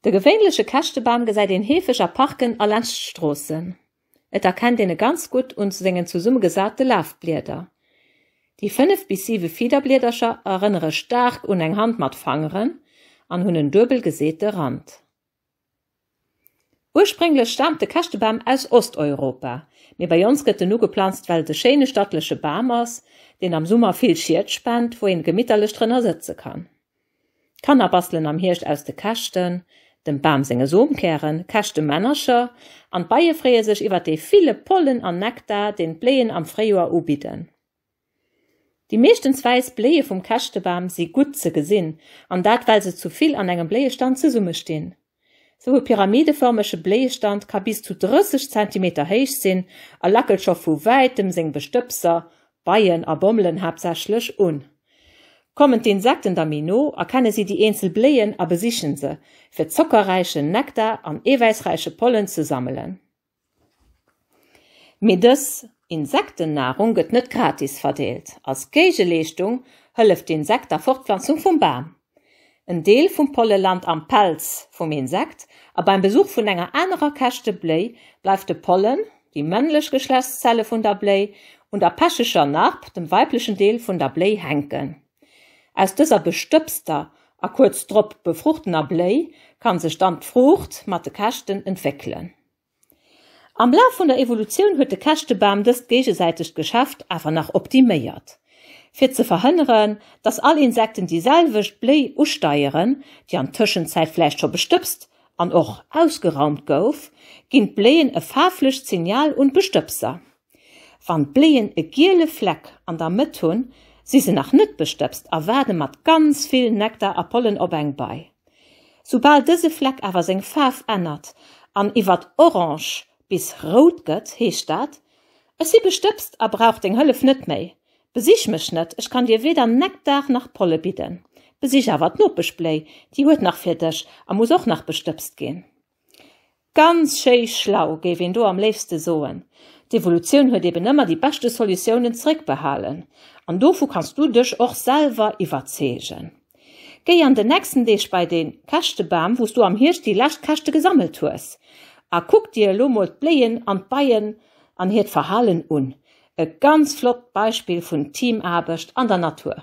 De gewéinleche Käschtebam gesäit een heefeg a Parken a laanscht Stroossen. Et erkennt een e ganz gutt un sengen zesummegesate Lafblieder. Déi 5 bis 7 Fiederbliedercher erënnere staark un eng Hand mat Fangeren an hunn en duebel geseete Rand. Ursprénglech staamt de Käschtebam aus Osteuropa, mee bei ons gëtt en ugeplanzt well et e schéine stattleche Bam ass, deen am Summer vill Schied spent, wou een gemitterlech drënner sëtze kann. D'Kanner bastelen am Hierscht aus de Käschten, dem Bam senge Somkären, Käschtemännercher an d'Beie freeë sech iwwer dee ville Pollen an Nektar, deen d'Bléien am Fréijoer ubidden. Déi meeschtens wäiss Bléie vum Käschtebam si gutt ze gesinn, an dat well se zu vill an engem Bléiestand zesummestinn. Sou e pyramidefërmege Bléiestand ka bis zu 30 Zentimeter héich sinn a lackelt scho vu wäitem seng Bestëbser, Beien a Bommelen haaptsächlech, un. Kommen d'Insekten da méi no, erkenne si déi eenzel Bléien a besichen se, fir zockerräichen Nektar an eewäissräiche Pollen ze sammelen. Mee dës Insektennahrung gëtt net gratis verdeelt. Als Géigeleeschtung hëlleft d'Insekt der Fortpflanzung vum Bam. En Deel vum Polle lant am Pelz vum Insekt a beim Besuch vun enger anerer Käschtebléi bleift de Pollen, déi männlech Geschlechtszelle vun der Bléi, un der pecheger Narb, dem weiblechen Deel vun der Bléi, hänken. Aus dëser bestëbster a kuerz drop befruchtener Bléi kann sech dann d'Fruucht mat de Käschten entwéckelen. Am Laf vun der Evolutioun huet de Käschtebam dëst géigesäitegt Geschäft awer nach optiméiert. Fir ze verhënneren, dass all Insekten déi selwecht Bléi usteieren, déi an Tëschenzäit vläicht scho bestëbst an och ausgeraumt gouf, ginn d'Bléien e faarflecht Signal un d'Bestëbser. Wann d'Bléien e giele Fleck an der Mëtt hunn, si se nach net bestëbst a waarde mat ganz vill Nektar a Pollen op eng Bei. Soubal dëse Fleck awer seng Faarf ännert an iwwert orange bis rout gëtt, heescht dat, Ech si bestëbst a brauch deng Hëllef net méi. Besich mech net, ech kann dir weder Nektar nach Polle bidden. Besich awer d'Nopeschbléi, déi huet nach fir dech a muss och nach bestëbst ginn. Ganz schéi schlau, géif een do am léifste soen. D'Evolutioun huet eben ëmmer déi beschte Solutiounen zeréckbehalen. An dovu kanns du dech och selwer iwwerzeegen. Géi an den nächsten Deeg bei dee Käschtebam, wou s du am Hierscht déi lescht Käschte gesammelt hues, a kuck dir elo mol d'Bléien an d'Beien an hiert Verhalen un. E ganz flott Beispill vun Teamaarbecht an der Natur.